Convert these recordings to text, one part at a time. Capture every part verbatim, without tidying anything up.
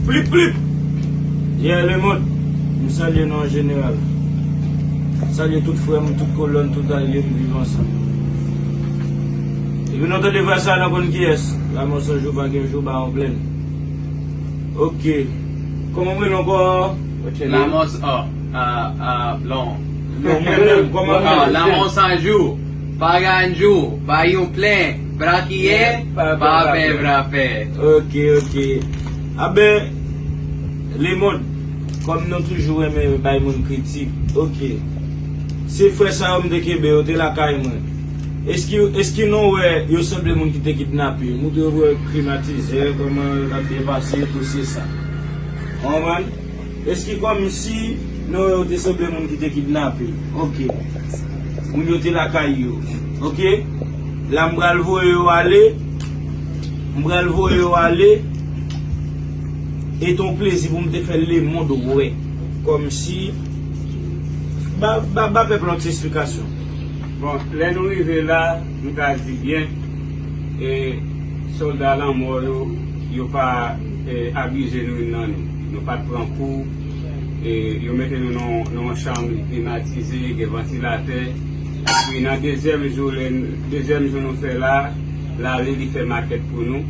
Plip, plip! Yeah, lemonn, m salye nou an jeneral. M salye tout frè m, tout kolòn, tout alye m, viv ansanm. Epi nou tande frè sa, nou konn kiyès. Lanmò san jou, pa gen jou, ba yon plèn. Ok. Kòman w rele ankò? What's your name? Lanmò s-, oh, ah, ah, long. Non, mwen menm, kòman w rele? Ah, lanmò san jou. Paganjou, Bayou Plen, Brakiye, Pape Vrapè. Ok, ok. Aben, lemonn, kòm nou toujou renmen bay moun kritik, ok. Se frè sa yo m te kenbe, yo te lakay mwen. Eski, eski nou wè yo sanble moun ki te kidnape? Nou te wè krim atizè, kòman yo t ap byen pase, tout se sa. Konprann? Eski kòmsi nou wè yo te sanble moun ki te kidnape? Ok. Moun yo te lakay yo. Ok. La m pral voye yo ale. M pral voye yo ale. E te yon plezi pou m te fè lemonn wè. Kòmsi. Ba, ba, ba pèp lan ti esplikasyon. Bon, lè nou rive la, nou ka di byen, e, sòlda lanmò yo, yo pa, e, abize nou youn nan nou. Nou pa t pran kou, e, yo mete nou nan, nan yon chanm klimatize, gen vantilatè. Epi nan dezyèm jou, lè n-, dezyèm jou nou fè la, l ale, li fè makèt pou nou.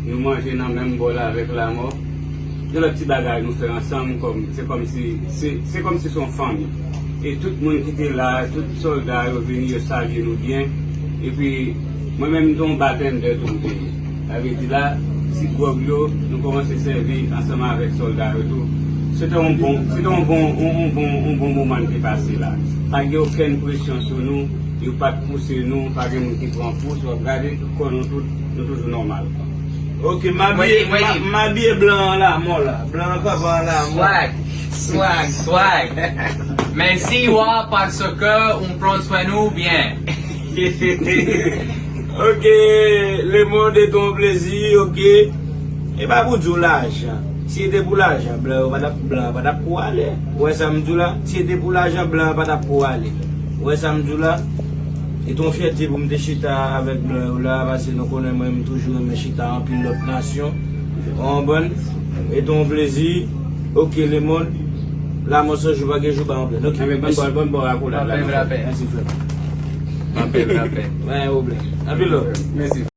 Nou manje nan menm bòl avèk lanmò. Gen lòt ti bagay nou fè ansanm, kòm, se kòmsi, se, se kòmsi se yon fanmi. E tout moun ki te la, tout sòlda yo vini, yo salye nou byen. Epi, mwen menm, m te yon batendè tou m te ye. Sa vle di la, ti gwòg yo, nou kòmanse sèvi ansanm avèk sòlda yo tou. Se te yon bon, se te yon bon, yon, yon bon, yon bon moman n te pase la. Pa gen okenn presyon sou nou, yo pa t pouse nou, pa gen moun ki pran pous, w ap gade, kò nou tout, nou toujou nòmal. Ok, m abiye, m a-, m abiye blan an la, mò la. Blan an kanpe an la, mò. Swag, swag, swag. Mèsi, wa, paske ou pran swen nou byen. Ok, lemonn, e te yon plezi, ok. E pa pou di w lajan. Si se te pou lajan, blan yo pa t ap, blan yo pa t ap kou ale. Ou wè sa m di w la? Si se te pou lajan, blan yo pa t ap kou ale. Ou wè sa m di w la? E te yon fyète pou m te chita avèk blan yo la, paske nou konnen mwen, m toujou renmen chita anpil lòt nasyon. Ou konprann? E te yon plezi. Ok, lemonn. Lanmò san jou, pa gen jou, ba yon plèn. Ok, mèsi. Anben, bòn bò, bòn bò akolad la. Mèsi, frè. Anpil, anpil. Pa gen pwoblèm. Anpil love. Mèsi.